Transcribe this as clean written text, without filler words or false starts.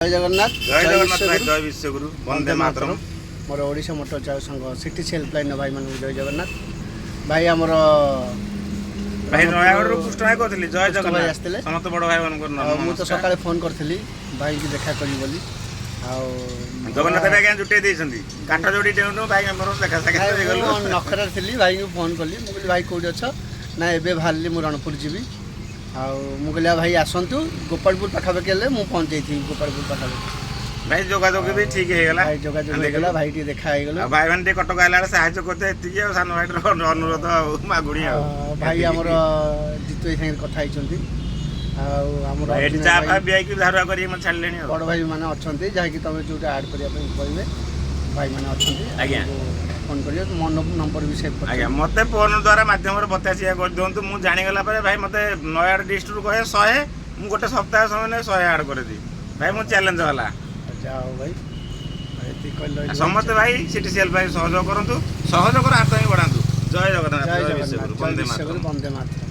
ଜୟ ଜଗନ୍ନାଥ। ଜୟ ଜଗନ୍ନାଥ ଭାଇ। ବିଶ୍ୱଗୁରୁ। ଜୟ ବିଶ୍ୱଗୁରୁ, ବନ୍ଦେ ମାତରମ୍। ମୋର ଓଡ଼ିଶା ମୋଟର ଚାଳକ ସଂଘ ସିଟିସି ହେଲ୍ପଲାଇନ୍ର ଭାଇମାନଙ୍କୁ ଜୟ ଜଗନ୍ନାଥ। ଭାଇ, ଆମର ଭାଇ, ନୟାଗଡ଼ରୁ କୃଷ୍ଣ ଭାଇ କହୁଥିଲି। ଜୟ କୃଷ୍ଣ ଭାଇ ଜଗନ୍ନାଥ। ଆସିଥିଲେ। ସମସ୍ତ ବଡ଼ ଭାଇମାନଙ୍କର ଆଉ ମୁଁ ତ ନମସ୍କାର। ସକାଳେ ଫୋନ୍ କରିଥିଲି ଭାଇକି ଦେଖା କରିବି ବୋଲି ଆଉ ଜଗନ୍ନାଥ ଭାଇ ଆଜ୍ଞା ଜୁଟେଇ ଦେଇଛନ୍ତି। କାଠ ଯୋଡ଼ି ଡେଉଁ ଡେଉଁ ଭାଇ ଆମର ଦେଖା ସାକ୍ଷାତ ଭାଇ, ହେଇଗଲୁ। ମୁଁ ନଖରାରେ ଥିଲି, ଭାଇଙ୍କୁ ଫୋନ୍ କଲି। ମୁଁ କହିଲି, ଭାଇ କେଉଁଠି ଅଛ? ନା, ଏବେ ବାହାରିଲି, ମୁଁ ରଣପୁର ଯିବି। ଆଉ ମୁଁ କହିଲି, ଆଉ ଭାଇ ଆସନ୍ତୁ, ଗୋପାଳପୁର ପାଖାପାଖି ହେଲେ ମୁଁ ପହଞ୍ଚେଇଥିବି ଗୋପାଳପୁର ପାଖାପାଖି। ଭାଇ, ଯୋଗାଯୋଗ ବି ଠିକ ହେଇଗଲା। ଭାଇ, ଯୋଗାଯୋଗ ହେଇଗଲା, ଭାଇ ଟିକେ ଦେଖା ହେଇଗଲା। ଆଉ ଭାଇମାନେ ଟିକେ କଟକ ଆଇଲା ବେଳେ ସାହାଯ୍ୟ କରିତେ, ଏତିକି ଆଉ ସାନ ଭାଇର ଅନୁରୋଧ ଆଉ ମାଗୁଣି ଆଉ ଭାଇ ଆମର ଜିତୁ ଭାଇ ସାଙ୍ଗରେ କଥା ହେଇଛନ୍ତି ଆଉ ଆମର ଭାଇ ଏଠି ଅର୍ଜୁନ ଚା ଭାଇ, ଫା ପିଆଇକି ଧାରୁଆ କରିକି ମତେ ଛାଡ଼ିଲେଣି ଆଉ ବଡ଼ ଭାଇ ମାନେ ଅଛନ୍ତି, ଯାହାକି ତମେ ଯେଉଁଟା ଆଡ଼୍ କରିବା ପାଇଁ କହିବେ, ଭାଇମାନେ ଅଛନ୍ତି। ଫୋନ୍ କରିବେ, ମୋ ନମ୍ବର ବି ସେଭ୍ ଆଜ୍ଞା। କରିଛନ୍ତି। ମତେ ଫୋନ ଦ୍ୱାରା ମାଧ୍ୟମରେ ବତାସିଆ କରିଦିଅନ୍ତୁ। ମୁଁ ଜାଣିଗଲା ପରେ ଭାଇ ମତେ ନୟାଗଡ଼ ଡିଷ୍ଟ୍ରିକ୍ଟରୁ କହେ 100, ମୁଁ ଗୋଟେ ସପ୍ତାହ ସମୟ ନେଇ 100 ଆଡ଼୍ କରିଦିଏ ଭାଇ। ମୁଁ ଚ୍ୟାଲେଞ୍ଜ ହେଲା। ଯାହା ହଉ ଭାଇ, ଏତିକି କହିଲେ ରହିଲି। ସମସ୍ତେ ଭାଇ ସିଟିସିଏଲ୍ ଭାଇ ସହଯୋଗ କରନ୍ତୁ, ସହଯୋଗର ହାତ ହିଁ ବଢ଼ାନ୍ତୁ। ଜୟ ଜଗନ୍ନାଥ। ଜୟ ଜୟ ଜଗନ୍ନାଥ। ବିଶ୍ୱଗୁରୁ। ଜୟ ବନ୍ଦେ ବିଶ୍ୱଗୁରୁ। ମାତରମ୍। ବନ୍ଦେ ମାତରମ୍।